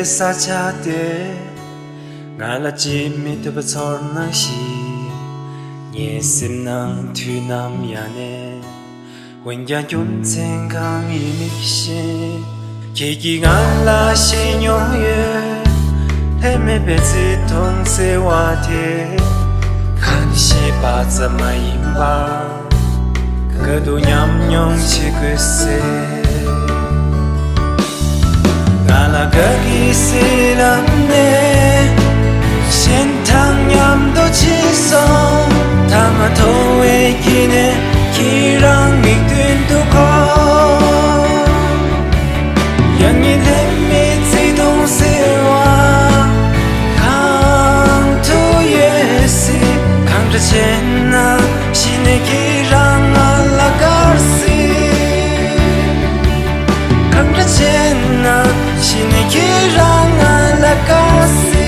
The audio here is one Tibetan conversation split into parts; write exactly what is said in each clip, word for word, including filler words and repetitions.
ས་ཆ་དེ། ང་ལ་ཅིས་མི་ཐུབ་པ་ཚོར་སྣང་ཞིག་ངའི་སེམས་ནང་དུས་ནམ་ཡང་ནས། འོན་ཀྱང་རྒྱུ་མཚན་གང་ཡིན་མི་ཤེས། ཁྱེད་ཀྱིས་ང་ལ་བཤད་མྱོང་ཡོད། ལྷད་མེད་པའི་བརྩེ་དུང་ཟེར་བ་དེ། གང་ཞིག་པ་ཙམ་མ་ཡིན་པར། ག་དུས་ཉམས་མྱོང་བྱེད་དགོས་ཟེར། ང་ལ་ག་གི་སེ་ལམ་ནས། གཞན་དང་མཉམ་དུ་ཕྱིན་སོང་། ཐ་མ་ཐོ་བའི་དཀྱིལ་ནས། ཁྱེད་རང་མིག་མདུན་དུ་འཁོར། ཡང་ཉིད་ལྷད་མེད་བརྩེ་དུང་ཟེར་བ། གང་དུ་ཡོད་སྲིད། གང་འདྲ་བྱས་ན་གཞི་ནས་ཁྱེད་རང་ང་ལ་དགའ་སྲིད། གང་འདྲ་བྱས་ན་གཞི་ནས་ཁྱེད་རང་ང་ལ་དགའ་སྲིད།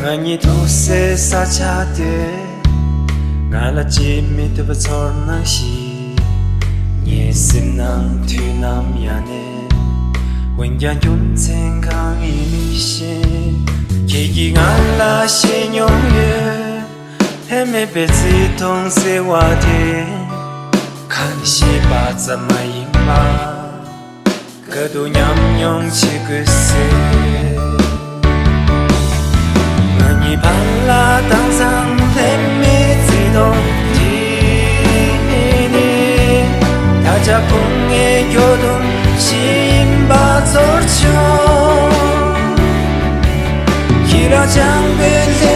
ང་གཉིས་ཐུག་སའི་ས་ཆ་དེ། ང་ལ་ཅིས་མི་ཐུབ་པ་ཚོར་སྣང་ཞིག་ངའི་སེམས་ནང་དུས་ནམ་ཡང་ནས། འོན་ཀྱང་རྒྱུ་མཚན་གང་ཡིན་མི་ཤེས། ཁྱེད་ཀྱིས་ང་ལ་བཤད་མྱོང་ཡོད། ལྷད་མེད་པའི་བརྩེ་དུང་ཟེར་བ་དེ། གང་ཞིག་པ་ཙམ་མ་ཡིན་པར། ག་དུས་ཉམས་མྱོང་བྱེད་དགོས་ཟེར། ང་གཉིས་བར་ལ་དྭངས་གཙང་ལྷད་མེད་བརྩེ་དུང་འདི་ནི། ད་ཆ་ཁོང་ངའི་སྐྱོ་གདུང་ཞིག་ཡིན་པ་ཚོར་བྱུང་། ཁྱེད་རང་བྱམས་པའི་ལྷད་